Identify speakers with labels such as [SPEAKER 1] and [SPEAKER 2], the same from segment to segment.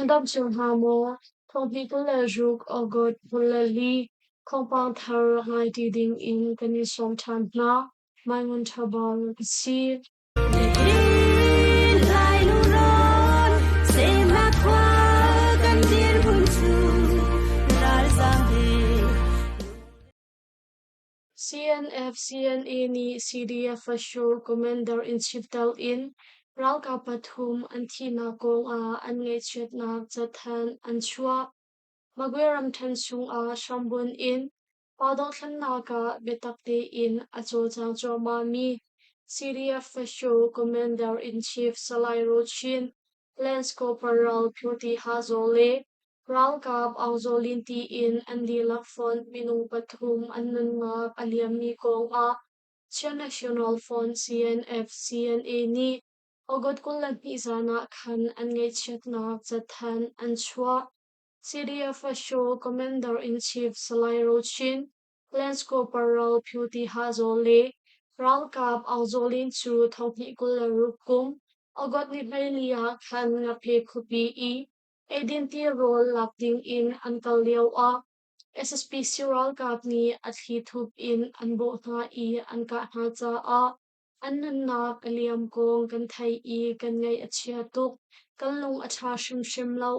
[SPEAKER 1] Nan dam cio hna maw? Thonghnih 26 August 24 thawngpang thar rak ngai ṭi ding in kan in sawm ṭhan hna. Mai Ngun Ṭha Bal ka si.
[SPEAKER 2] Nihin Lai lungrawn semnak khua kan dirhmun cu ralzaam he
[SPEAKER 1] CNF-CNA nih CDF-Ashu Commander-in-Chief tel in ralkap pathum an thihnak kong ah an ngaihchiatnak cathanh an chuah. Magwe ramṭhen chungah hrambunh in pa dohthlennak ah biatak tein a cawlcang cuahmahmi CDF-Ashu Commander-in-Chief Salai Ro Chin, Lance Corporal Phyo Ti Ha Zaw le Ralkap Aung Zaw Lin tiin an dihlak fonh minung pathum an nunnak a liammi kong ah Chin National Front CNF-CNA nih August 22 zan ah khan an ngaihchiatnak cathanh an chuah. CDF Asho Commander-in-Chief Salai Ro Chin, Lance Corporal Phyu Ti Ha Zaw le ralkap Aung Zaw Lin cu thonghnih 26 kum August ni 14 ah khan Ngaphe khuapi i Eidin tirawl lak dingin an kal lioah SSPC ralkap nih a thlithup in an bawh hna i an kah hna caah an nunnak a liam kong kan theih i kan ngaih a chia tuk. Kan lung a ṭha hrimhrim lo.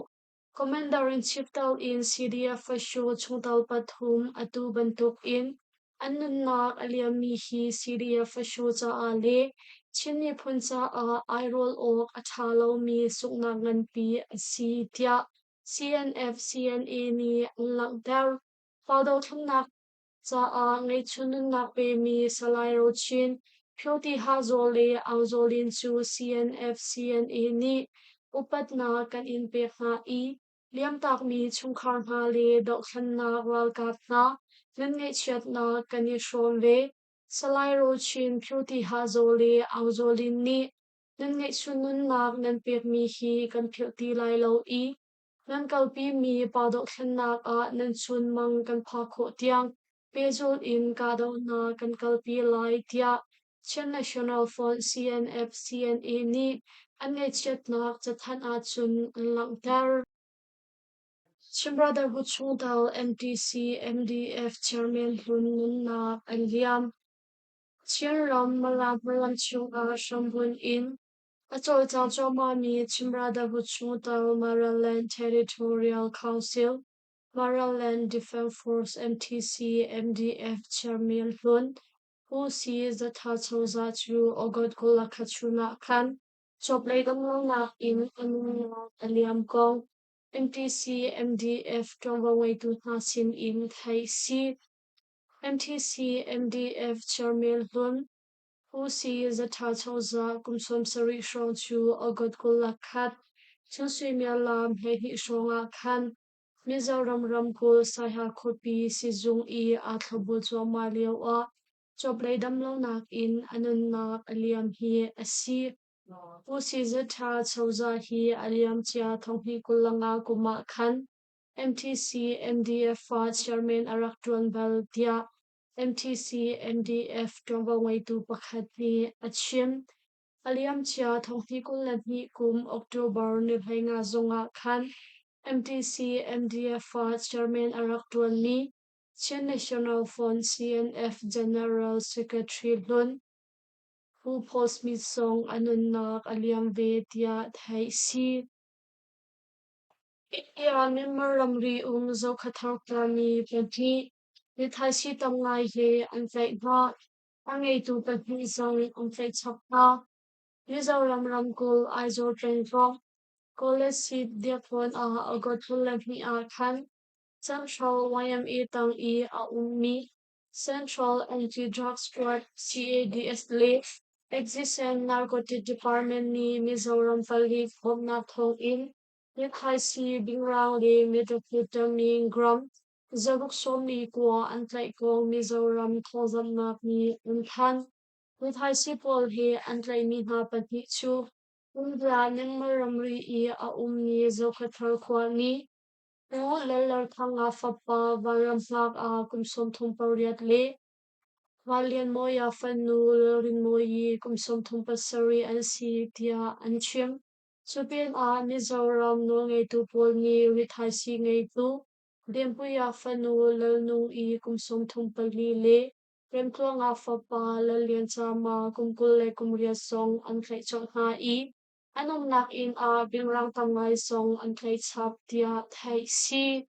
[SPEAKER 1] Commander-in-Chief tal in CDF Fashu chungtel pathum atu bantukin An nunnak a liammi hi Syria fashu caah le Chin miphun caah airawl awk a ṭha lomi sunghnak nganpi a si tiah CNF-CNA nih an langhter. Pa dothlennak caah ngeihchun nunnak pemi Salai Rochin, Phyo Ti Ha Zaw le Aung Zaw Lin cu CNF-CNA nih upatnak kan in pek hna i Liamtakmi chungkhar hna le dohthlennak ralkap hna nan ngaihchiatnak kan i hrawm ve. Salai Rochin Phyo Ti Ha Zaw le Aung Zaw Lin nih nan ngaihchun nunnak nan pekmi hi kan philh ti lai lo i nan kalpimi pa dohthlennak ah nan chunmang kan phak khawh tiang pehzulh in kahdohnak kan kalpi lai tiah Chin National Front CNF-CNA nih an ngaihchiatnak cathanh ahcun an langhter. Chin Brotherhood chungtel MTC MDF chairman hlun nunnak an liam. Chinram Mala hmalam chungah hrambunh in a cawlcang cuahmahmi Chin Brotherhood chungtel Maraland Territorial Council Maraland Defense Force MTC MDF chairman hlun Pu Si Zatha Cozah cu August 21 chun ah khan cawplei damlonak in a nunnak a liam ko. MTC MDF ṭuanvo ngeitu hna sin in theih si. MTC MDF chairman hlun Pu Si Zatha Cozah kum 70 hrawng cu August 21 chun suimilam 12 hrawng ah khan Mizoram ramkulh Saiha khuapi sizung i aa thlopbul cuahmah lioah cawplei damlonak in a nunnak a liam hi a si. Pu Sizatha Cozah hi a liamcia thonghnih 25 kum ah khan MTC MDF fa chairman a rak ṭuan bal tiah MTC MDF ṭuanvo ngeitu pakhat nih a chim. A liamcia thonghnih 22 kum October ni 15 zongah khan MTC MDF ah chairman a rak ṭuanmi Chin National Front CNF General Secretary hlun Pu Paul Smith zong a nunnak a liam ve tiah theih si. India Myanmar ramri um Zokhawthar khuami pahnih rithaisii tam ngai he an tlaih hna. A ngeitu pahnih zong an tlaih chap hna. Mizoram ramkulh Aizawl pengtlang Kolasib Diakhawn ah August 22 ah khan Central YMA tang i a ummi Central Anti-Drug Squad CADS le Existent Narcotic Department nih Mizoram palik bawmhnak thawngin rithaisii bingrang le methamphetamine gram zaruk 49 an tlaih kong Mizoram thawngzamhnak nih an thanh. Rithaisii pawl he an tlaihmi hna pahnih cu India Myanmar ramri i a ummi Zokhawthar khuami Pu Lallerthanga fapa Vanramhngak ah kum 38 le Vanlianmawia fanu Lalrinmawii kum 37 an si tiah an chim. Cupinah Mizoram nawlngeitu pawl nih rithaisii ngeitu Dempuia fanu Lalnung i kum 34 le Remtluanga fapa Lallianchama kum 28 zong an tlaih colh hna i an umnak inn ah bingrang tam ngai zong an tlaih chap tiah theih si.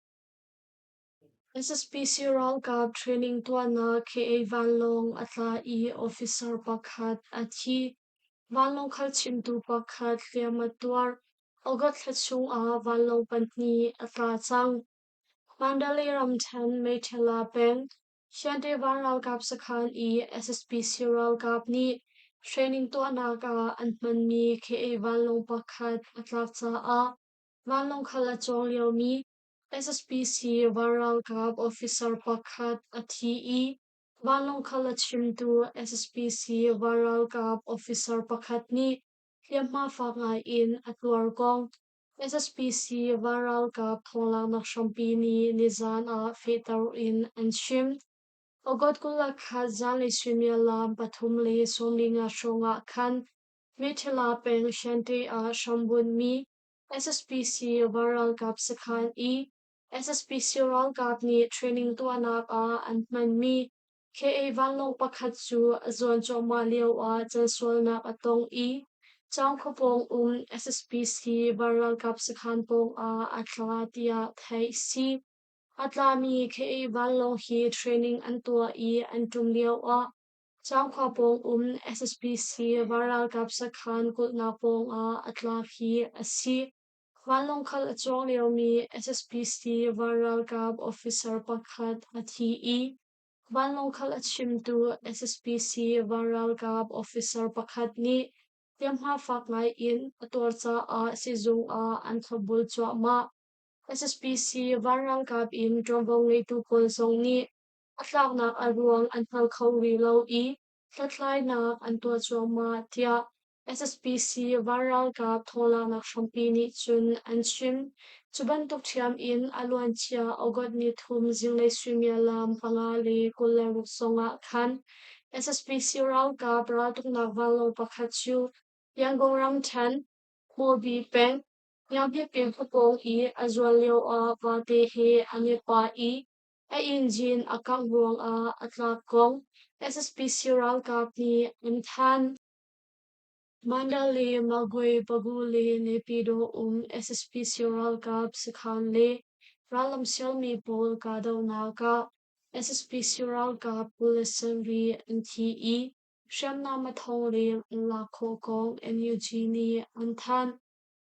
[SPEAKER 1] SSPC ralkap training tuahnak KA vanlawng a tla i officer pakhat a thi. Vanlawng khalchimtu pakhat hliam a tuar. August thla chungah vanlawng pahnih a tla cang. Mandalay ramṭhen Meithala peng Hrianṭevan ralkap sakhan i SSPC ralkap nih training tuahnak ah an hmanmi KA vanlawng pakhat a tlak caah vanlawng khal a cawng liomi SSPC vanralkap officer pakhat a thi i vanlawng khal a chimtu SSPC vanralkap officer pakhat nih hliamhma fak ngai in a tuar kong SSPC vanralkap thawnglaknak hrampi nih nizaan ah fehter in an chim. August 21 zanlei suimilam 3:45 hrawng ah khan Mithila peng Shanti ah hrambunhmi SSPC vanralkap sakhan i SSPC ralkap nih training tuahnak ah an hmanmi KA vanlawng pakhat cu a zuan cuahmah lioah cansualnak a tong i Caangkhua pawng um SSPC vanralkap sakhan pawngah a tla tiah theih a si. A tlami KA vanlawng hi training an tuah i an ṭum lioah Caangkhua pawng um SSPC vanralkap sakhan kulhnak pawngah a tla hi a si. Vanlawng khal a cuang liomi SSPC vanralkap officer pakhat a thi i vanlawng khal a chimtu SSPC vanralkap officer pakhat nih hliamhma fak ngai in a tuar caah sizung ah an thlopbul cuahmah. SSPC vanralkap in ṭuanvo ngeitu pawl zong nih a tlaknak a ruang an hngal kho rih lo i hlathlainak an tuah cuahmah tiah SSPC vanralkap thawlaknak hrampi nih cun an chim. Cu bantuk ṭhiam in a luancia August nithum zinglei suimilam 5:26 zongah khan SSPC ralkap raltuknak vanlawng pakhat cu Yangon ramṭhen Hmawbi peng Ngiaphit khuapawng i a zual lioah vate he an i pah i a engine a kangh ruangah a tlak kong SSPC ralkap nih an thanh. Mandalay, Magwe, Bagu le Naypyidaw um SSPC ralkap sakhan le rallam sialmi pawl kahdohnak ah SSPC ralkap 27 an thi i hriamnam a thong leng an lak khawh kong NUG nih an thanh.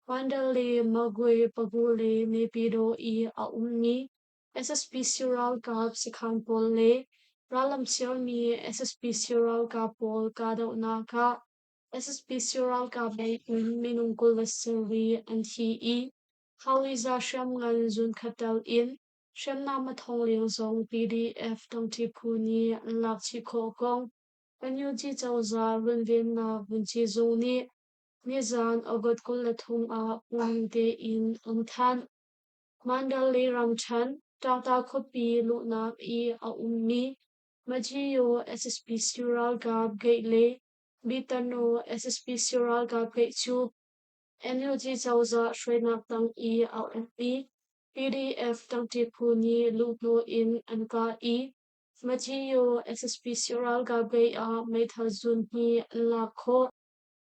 [SPEAKER 1] Mandalay, Magwe, Bagu le Naypyidaw i a ummi SSPC ralkap sakhan pawl le rallam sialmi SSPC ralkap pawl kahdohnak ah SSPC ralkap lei in minung 27 an thi i Hawizah hriamngan zunkhat tel in hriamnam a thong leng zong PDF tangṭi phu nih an lak chih khawh kong NUG cozah runvennak vunci zung nih nizan August 23 ah phungning tein an thanh. Mandalay ramṭhen, Tata khuapi luhnak i a ummi Majio SSPC ralkap gate le Bitano SSPC ralkap gate cu NUG cozah hruainak tang i a ummi PDF ṭangṭi phu nih luhhnawh in an kah i Majio SSPC ralkap gate ah meithal zun hnih an lak khawh.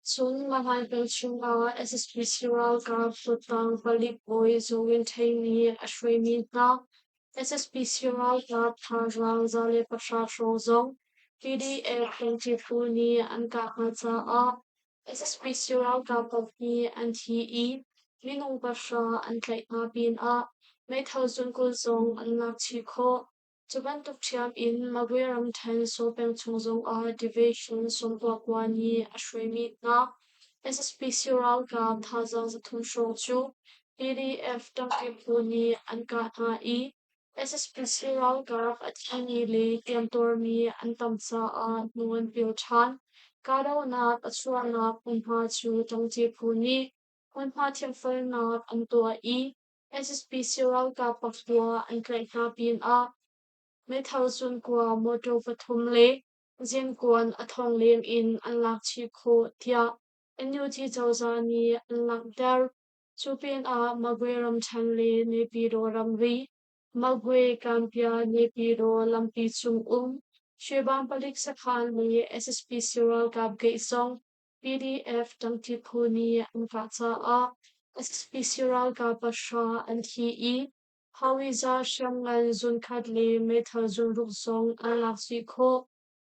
[SPEAKER 1] Cun Mahlai peng chungah SSPC ralkap kuttang palik bawi Zaw Win Htein nih a hruaimi hna SSPC ralkap thazaang 110 hrawng zong PDF pengṭi phu nih an kah hna caah SSPC ralkap pahnih an thi i minung pahra an tlaih hna pinah meithal zunkul zong an lak chih khawh. Cu bantuk ṭhiam in Magwe ramṭhen Saw peng chung zongah Division 69 nih a hruaimi hna SSPC ralkap thazaang 300 hrawng cu PDF ṭangṭi phu nih an kah hna i SSPC ralkap a thimi le hliamtuarmi an tam caah hnu an pil ṭhan. Kahdohnak a chuahnak hmunhma cu ṭangṭi phu nih hmunhma thianhfelnak an tuah i SSPC ralkap pakua an tlaih hna pinah meithal zunkua mawṭaw pathum le zenkuan a thong leng in an lak chih khawh tiah. NUG cozah nih an langhter. Cu pinah Magwe ramṭhen le Naypyidaw ramri, Magwe Kampia Naypyidaw lampi cung um Shweban palik sakhan le SSPC ralkap gate zong PDF ṭangṭi phu nih an kah caah SSPC ralkap pahra an thi i Hawiza hriamngan zunkhat le meithal zunruk zong an lak chih khawh.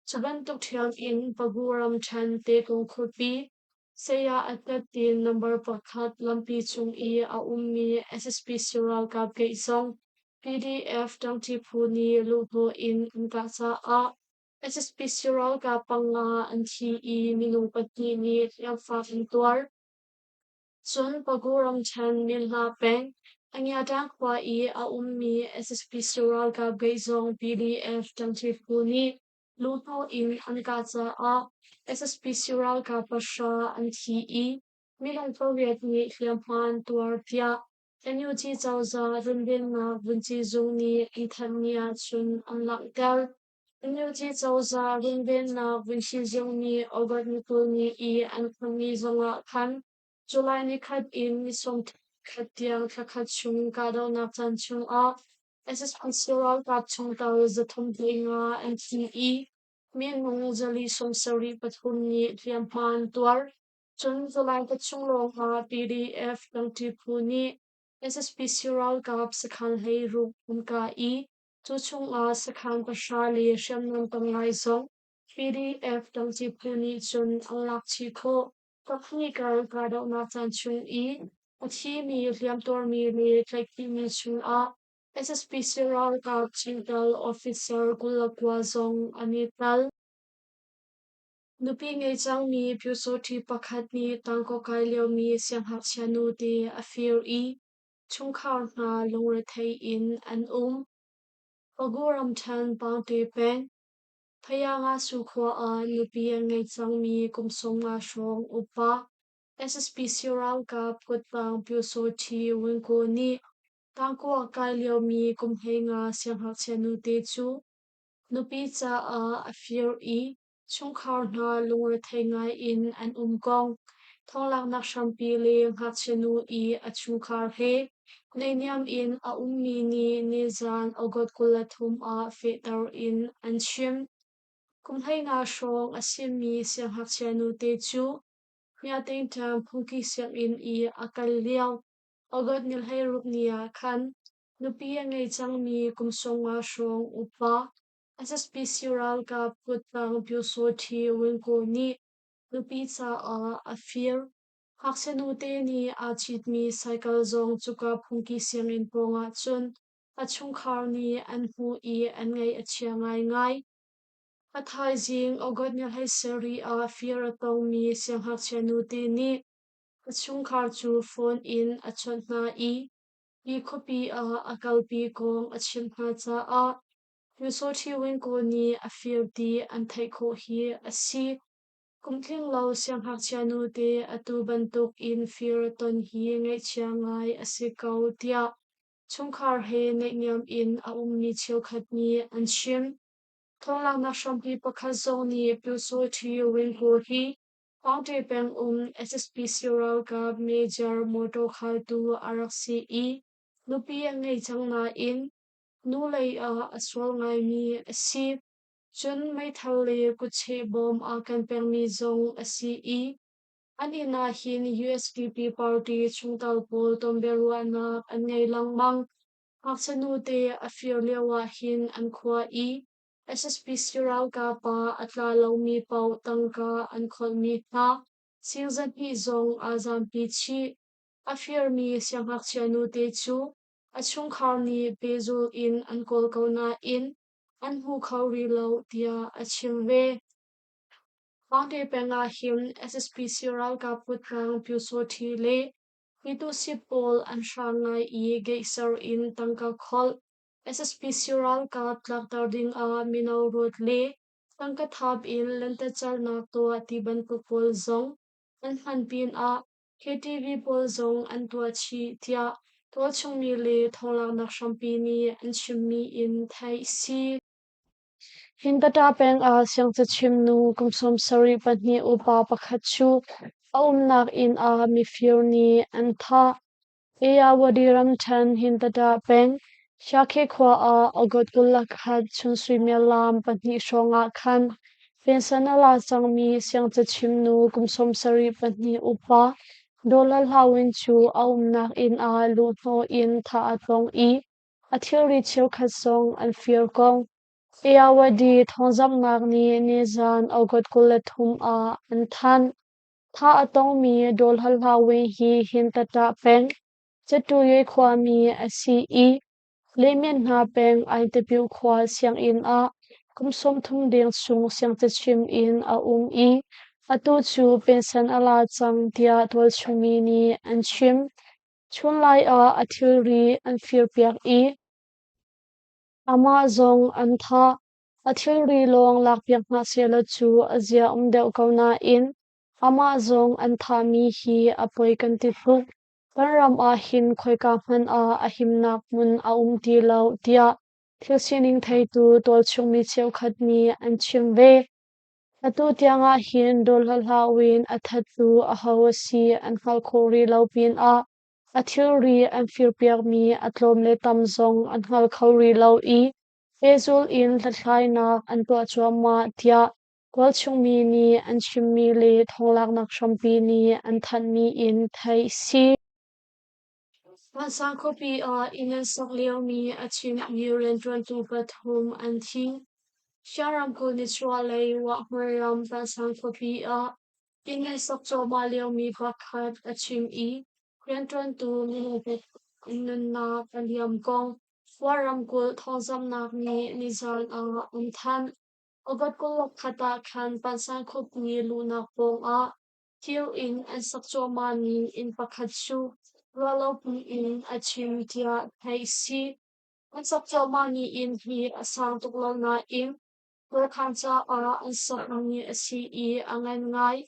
[SPEAKER 1] Cu bantuk ṭhiam in Pagu ramṭhen Tekung khuapi saya Attatin number pakhat lampi cung i a ummi SSPC ralkap gate zong PDF ṭangṭi phu nih luhhnawh in an kah caah SSPC ralkap panga an thi i minung pahnih nih hliamfak an tuar. Cun Pagu ramṭhen Minhla peng Angyatang khua i a ummi SSPC ralkap gate zong PDF ṭangṭi phu nih luhhnawh in an kah caah SSPC ralkap pahra an thi i minung pariat nih hliamhma an tuar tiah NUG cozah runvennak vunci zung nih an thanhmi ahcun an langhter. NUG cozah runvennak vunci zung nih August ni 20 ni i an thanhmi zongah khan July nikhat in ni 31 tiang thlakhat chung kahdohnak caan chungah SSPC ralkap chungtel 350 an thi i minung 473 nih hliamhma an tuar. Cun July thla chung lawngah PDF ṭangṭi phu nih SSPC ralkap sakhan 16 an kah i cu chungah sakhan pahra le hriamnam tam ngai zong PDF ṭangṭi phu nih cun an lak chih khawh. Kaphnih kar kahdohnak caan chung i a thimi, hliamtuarmi le tlaihkhihmi chungah SSPC ralkap chungtel officer 29 zong an i tel. Nupi ngei cangmi Pyusawṭhi pakhat nih tangka kai liomi siangngakchia nute a fir i chungkhar hna lungrethei in an um. Pagu ramṭhen Pangte peng, Phayanga-su khua ah nupi a ngei cangmi kum 50 hrawng upa SSPC ralkap kuttang Pyusawṭhi Win Ko nih tangkua kai liomi kum 15 siangngakchia nute cu nupi caah a fir i chungkhar hna lungrethei ngai in an um kong thawnglaknak hrampi le ngakchia nu i a chungkhar he naihniam in a ummi nih nizan August 23 ah fehter in an chim. Kum 15 hrawng a simi siangngakchia nute cu Hmiatengṭang phungki sianginn i a kal lio August ni 16 ni ah khan nupi a ngei cangmi kum 50 hrawng upa SSPC ralkap kuttang Pyusawṭhi Win Ko nih nupi caah a fir. Ngakchia nute nih aa citmi cycle zong cuka phungki sianginn pawngah cun a chungkhar nih an hmuh i an ngaih a chia ngaingai. A thaizing August ni 17 ah fir a tongmi siangngakchia nute nih a chungkhar cu phone in a chawnh hna i hi khuapi ah a kalpi kong a chimh hna caah Pyusawṭhi Win Ko nih a fir ti an theih khawh hi a si. Kum tling lo siangngakchia nute atu bantuk in fir a ton hi ngaihchia ngai a si ko tiah chungkhar he naihniam in a ummi cheukhat nih an chim. Thawnglaknak hrampi pakhat zong nih Pyusawṭhi Win Ko hi Pangṭe peng um SSPC ralkap Major motor khaltu a rak si i nupi a ngei cang nain nu lei ah a sual ngaimi a si. Cun meithal le kutcheh bawm aa ken pengmi zong a si i an inn ah hin USDP party chungtel pawl tonbiaruahnak an ngei lengmang. Ngakchia nute a fir lio ah hin an khua i SSPC ralkap ah a tla lomi paoh tangka an kholhmi hna sing zahnih zong aa zampi chih. A firmi siangngakchia nute cu a chungkhar nih pehzulh in an kawl ko nain an hmu kho rih lo tiah a chim ve. Pangte peng ah hin SSPC ralkap kuttang Pyusawṭhi le Mitusit pawl an hrang ngai i geihser in tangka kholh SSPC ralkap tlakter dingah mino ruat le tangka thap in lentecelhnak tuah ti bantuk pawl zong an hman pinah KTV pawl zong an tuah chih tiah tualchungmi le thawnglaknak hrampi nih an chimmi in theih a si. Hintata peng ah siangcachim nu kum 72 upa pakhat cu A umnak inn ah mifir nih an thah. Ayeyarwady ramṭhen Hintaṭah peng, Shakhe khua ah August 21 chun suimilam 2 hrawng ah khan pension a la cangmi siangcachimnu kum 74 upa Daw Hla Hla Win cu a umnak inn ah luhhnawh in thah a tong i a thilri cheukhat zong an fir ko. Ayeyarwady thawngzamhnak nih nizan August 23 ah an thanh. Thah a tongmi Daw Hla Hla Win hi Hintaṭah peng, Cettuye khuami a si i Lehmianhna peng Aintapyu khua sianginn ah kum 30 deng chung siangcachim in a um i atu cu pension a la cang tiah tualchungmi nih an chim. Chunlai ah a thilri an firpiak i amah zong an thah. A thilri lawng lakpiak hna sehlaw cu a zia um deuh ko nain amah zong an thahmi hi a poi kan ti tuk. Kan ram ah hin khoika hmanh ah a himnak hmun a um ti lo tiah thil sining theitu tualchungmi cheukhat nih an chim ve. Atu tiang ah hin Daw Hla Hla Win a thattu aho a si an hngalh khawh rih lo pinah a thilri an firpiakmi a tlawm le tam zong an hngal kho rih lo i pehzulh in hlathlainak an tuah cuahmah tiah tualchungmi nih an chimmi le thawnglaknak hrampi nih an thanhmi in theih si. Vansang khuapi ah inn an sak liomi a chim i rianṭuantu pathum an thi. Shan ramkulh nichuahlei Wahmui ram Vansang khuapi ah inn an sak cuahmah liomi pakhat a chim i rianṭuantu minung pathum nunnak a liam kong Wa ramkulh thawngzamhnak nih nizan ah an thanh. August 21 ah khan Vansang khuapi luhnak pawngah thir in an sak cuahmahmi inn pakhat cu ruahlopi in a chim tiah theih a si. An sak cuahmahmi inn hi a sang tuk lo nain kawlkhan caah an sakmi a si i a ngan ngai.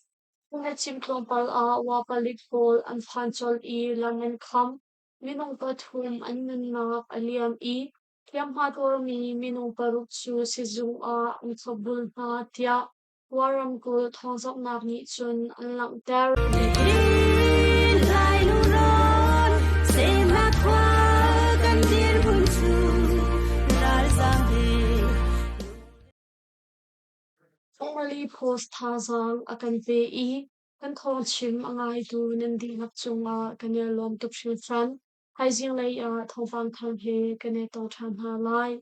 [SPEAKER 1] Inn a cim tlawmpal ah wa palik pawl an phan colh i lam an kham. Minung pathum an nunnak a liam i hliamhma tuarmi minung paruk cu sizung ah an thlopbul hna tiah Wa ramkulh thawngzamhnak nih cun an langhter.
[SPEAKER 2] Lai lungrawn semnak khua kan dirhmun cu ralzam he.
[SPEAKER 1] Formally post thazaang a kan pe i kan thawngchim a ngaitu nan dihlak cungah kan i lawm tuk hringhran. Thaizing lei ah thawngpang thar he kan i tong ṭhan hna lai.